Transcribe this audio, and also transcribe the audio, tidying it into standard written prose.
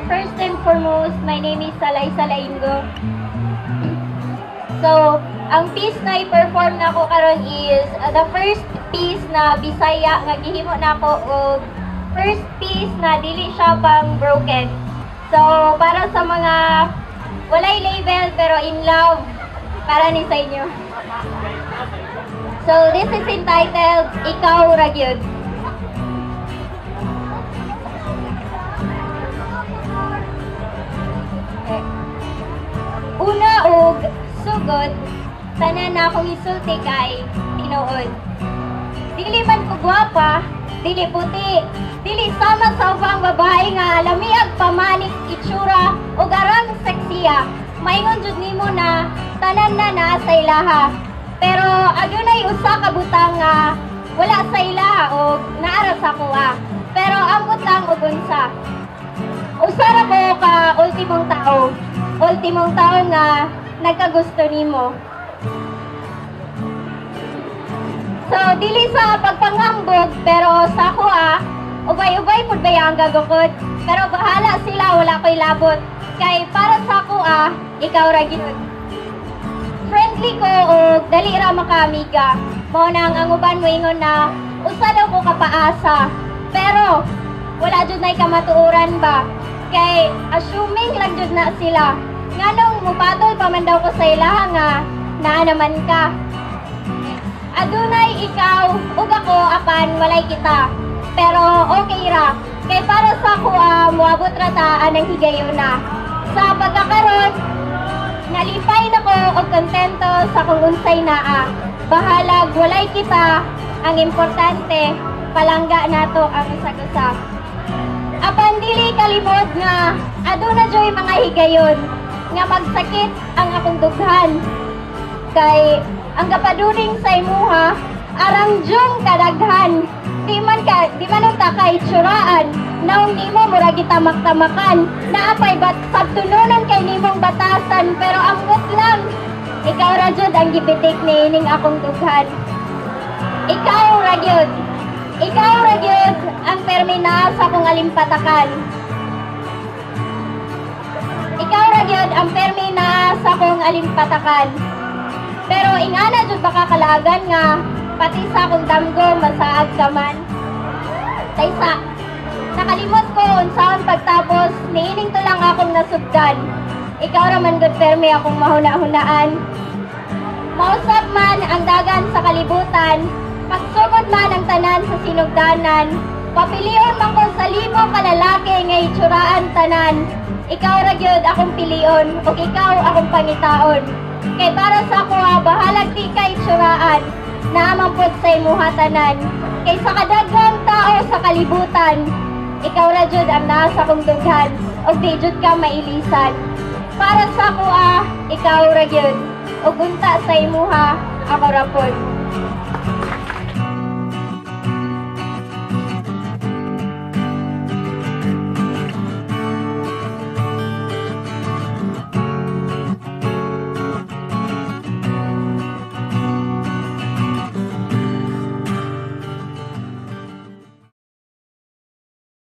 First and foremost, my name is Salay Salaingo. So, ang piece na i-perform nako karon is the first piece na Bisaya nga gihimo nako og first piece na dili siya pang broken. So, para sa mga walay label pero in love, para ni sa inyo. So, this is entitled Ikaw Ra Gyud. Okay. Una og sugod, tanan na akong isulti kay tinuod. Dili man ko gwapa, dili puti, dili sama sa ubang babae nga lamiag pamanik itsura ug arang seksiya. Maingon jud nimo na tanan na naa sa ilaha. Pero adunay usa ka butang nga wala sa ilaha og naa ra sa akoa. Pero ambot lang og unsa. Usa ra ko ka ultimong tao. Ultimong tao nga nagkagusto nimo. So, dili sa pagpangambog, pero sa ako ubay-ubay pud ba ang gagukod. Pero bahala sila, wala ko'y labot. Kay para sa ako ikaw ra gyud. Friendly ko og dali ra makaamiga. Mao nang ang uban moingon na usa daw ko kapaasa. Pero wala jud nay kamatuoran ba. Kay assuming lang jud na sila. Nganong mupatol pa man daw ko sa ilaha nga naa naman ka. Adunay ikaw ug ako apan walay kita. Pero okay ra. Kay para sa ako moabot ra ta anang higayuna. Sa pagkakaron, nalipay na ko og kontento sa kung unsay naa. Bahalag walay kita, ang importante palangga nato ang usag-usa. Apan dili kalimot nga aduna joy mga higayon nga magsakit ang akong dughan. Kay ang kapaduring sa imuha arang jung kadaghan. Di man unta kay tsuraan, naong nimo mura gitamak-tamakan. Naapay bat sabtunonon kay nimong batasan, pero ambot lang ikaw ra jud ang gipitik niining akong dughan. Ikaw ra gyud. Ikaw ra gyud ang permi naa sa akong alimpatakan. Ikaw ra gyud ang permi naa sa akong alimpatakan. Pero ingana jud baka kalaagan nga pati sa akong damgo masaag ka man. Taysa, nakalimot ko unsaon pagtapos niining to lang akong nasugdan. Ikaw ra man gud permi akong mahuna-hunaan. Mausap man ang dagan sa kalibutan, pagsugod man ang tanan sa sinugdanan, papilion man ko sa libo ka lalaki nga itsuraan tanan. Ikaw ra gyud akong pilion ug ikaw akong pangitaon. Kay para sa ako bahalag di ka itsuraan, naa man pod sa imuha tanan. Kay sa kadaghang tao sa kalibutan, ikaw ra jud ang naa sa akong dughan ug di jud ka mailisan. Para sa ako ikaw ra gyud. Ug unta sa imuha, ako ra pod.